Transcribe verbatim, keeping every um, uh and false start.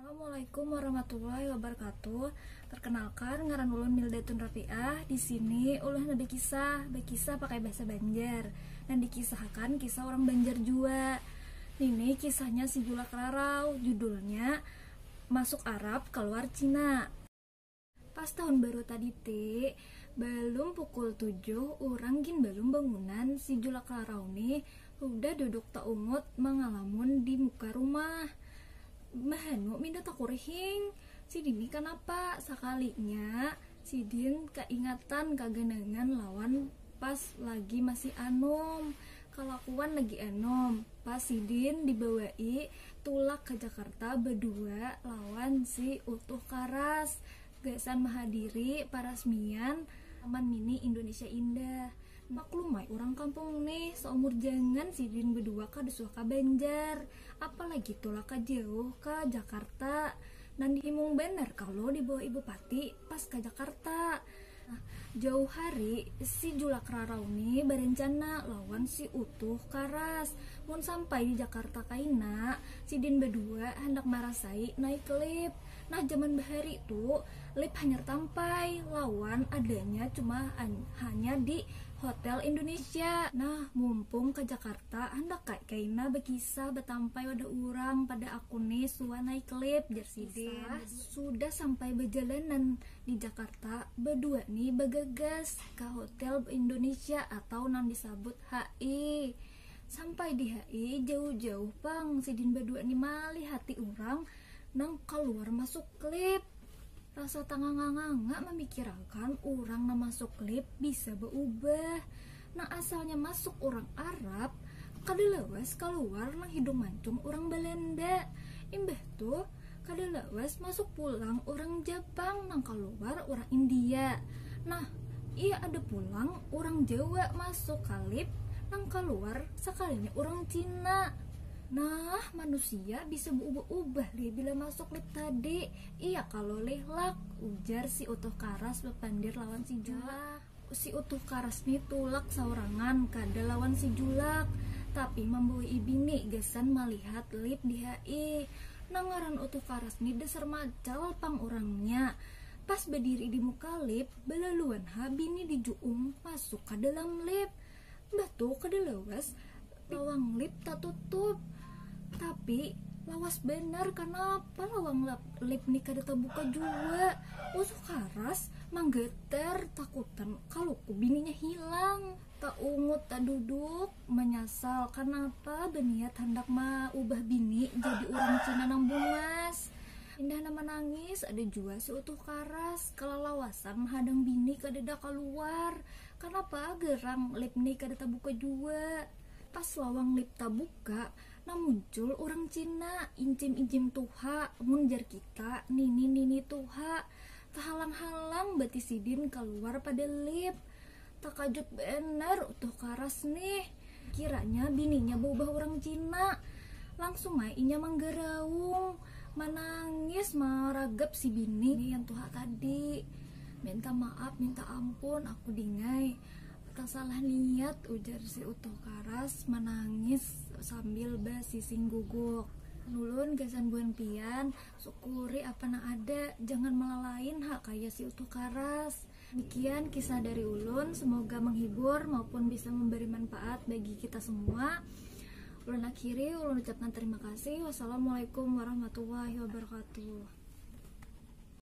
Assalamualaikum warahmatullahi wabarakatuh. Perkenalkan, ngaran ulun Mildatun Rafiah. Di sini ulun handak berkisah, berkisah pakai bahasa Banjar. Dan dikisahkan kisah orang Banjar jua. Ini kisahnya si Julak Rarau, judulnya Masuk Arab Keluar Cina. Pas tahun baru tadi ti, balum pukul tujuh, urang gin balum bangunan, si Julak Rarau nih sudah duduk taungut mangalamun di muka rumah. Mahanu minda takurihing. Sidin ni kanapa? Sakalinya sidin kaingatan kaganangan lawan pas lagi masih anum. Kalakuan lagi anum. Pas sidin dibawai tulak ka Jakarta badua lawan si Utuh Karas gasan mahadiri parasmian Taman Mini Indonesia Indah. Maklum ai urang kampung nih, saumur jangan sidin badua kada suah ka Banjar, apalagi tulak ka jauh ka Jakarta. Nang dihimung banar kalo dibawa ibu pati pas ka Jakarta. Nah, jauh hari si Julak Rarau nih barencana lawan si Utuh Karas. Mun sampai di Jakarta kaina, sidin badua handak marasai naik lift. Nah, zaman bahari tu lift hanyar tampai lawan adanya cuma an- hanya di Hotel Indonesia. Nah, mumpung ka Jakarta, handak ai kaina bakisah batampai wadah urang pada aku nih suah naik lift, jar sidin. Sudah sampai bajalanan di Jakarta, badua nih bagagas ka Hotel Indonesia atau nang disabut H I. Sampai di H I, jauh-jauh pang sidin badua nih malihati urang nang kaluar masuk lift. Rasa tanganga-nganga mamikirakan urang nang masuk lift bisa baubah. Nang asalnya masuk urang Arab, kada lawas kaluar nang hidung mancung urang Balanda. Imbah tu, kada lawas masuk pulang urang Japang nang kaluar urang India. Nah, iya ada pulang urang Jawa masuk ka lift nang kaluar sakalinya urang Cina. Nah, manusia bisa baubah-ubah lih bila masuk lift tadi. Iya kalo lih, Lak, ujar si Utuh Karas bapandir lawan si Julak. Si Utuh Karas ni tulak saurangan, kada lawan si Julak, tapi mambawai bini gasan malihat lift di H I. Nang ngaran Utuh Karas ni dasar macal pang urangnya. Pas badiri di muka lift, balaluan ha bini di juung masuk ka dalam lift. Mbah tu kada lawas lawang lift tatutup. Tapi lawas banar, kanapa lawang lap- lift ni kada tabuka jua? Utuh Karas manggatar takutan kaluku bininya hilang. Taungut taduduk, manyasal kanapa baniat handak maubah bini jadi urang Cina nang bungas. Indah nang manangis, ada jua si Utuh Karas kalalawasan mahadang bini kadada kaluar. Kanapa garang lift ni kada tabuka jua? Pas lawang lift tabuka, nang muncul urang Cina, incim-incim tuha, mun jar kita, nini-nini tuha. Tahalang-halang batis sidin kaluar pada lift. Takajut banar Utuh Karas nih. Kiranya bininya baubah urang Cina. Langsung ai inya manggaraung, manangis maragap si bini ni yang tuha tadi. Minta maaf, minta ampun, aku dingai. Tasalah niat, ujar si Utuh Karas manangis sambil basising guguk. Nulun gasan buhan pian, syukuri apa nang ada, jangan malalain ha kaya si Utuh Karas. Demikian kisah dari ulun, semoga menghibur maupun bisa memberi manfaat bagi kita semua. Ulun akhiri, ulun ucapkan terima kasih. Wassalamualaikum warahmatullahi wabarakatuh.